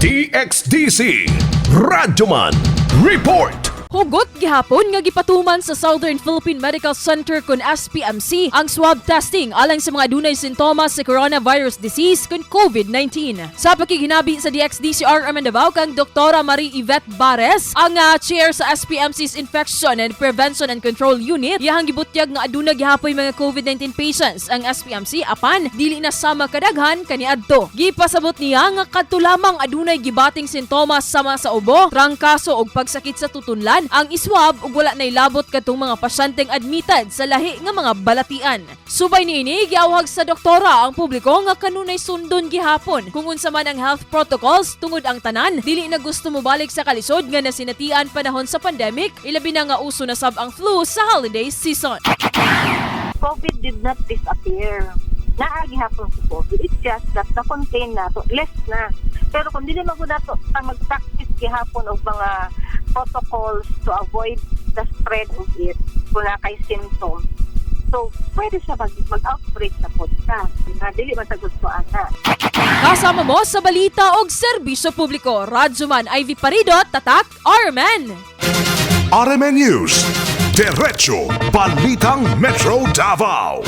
DXDC Radyoman Report. Hugot gihapon nga gipatuman sa Southern Philippine Medical Center kun SPMC ang swab testing alang sa mga dunay sintomas sa coronavirus disease kun COVID-19. Sa pakighinabi sa DXDC RMN Davao kang Dr. Marie Yvette Bares, ang chair sa SPMC's Infection and Prevention and Control Unit, iyahang gibutyag nga aduna gihapoy mga COVID-19 patients ang SPMC apan dili na sama kadaghan kaniadto. Gipasabot niya nga kadto lamang adunay gibating sintomas sama sa ubo, trangkaso ug pagsakit sa tutunlan ang iswab ug wala nay labot kadtong mga pasyenteng admitted sa lahi nga mga balatian. Subay niini, giawhag sa doktora ang publiko nga kanunay sundon gihapon kung unsa man ang health protocols tungod ang tanan dili na gusto mobalik sa kalisod nga nasinatian panahon sa pandemic, ilabi na nga uso na sab ang flu sa holiday season. COVID did not disappear. Naa gihapon si COVID. It's just that na-contain nato, less na. Pero kung dili man gud nato ta mag-practice gihapon og mga protocols to avoid the spread of it kung naa kay symptoms, so, pwede siya mag-outbreak na pod ka. Na dili man sa gusto ana. Kasama mo sa balita og serbisyo publiko, Radyoman Ivy Parido, Tatak RMN. RMN News. Diretso Balitang Metro Davao.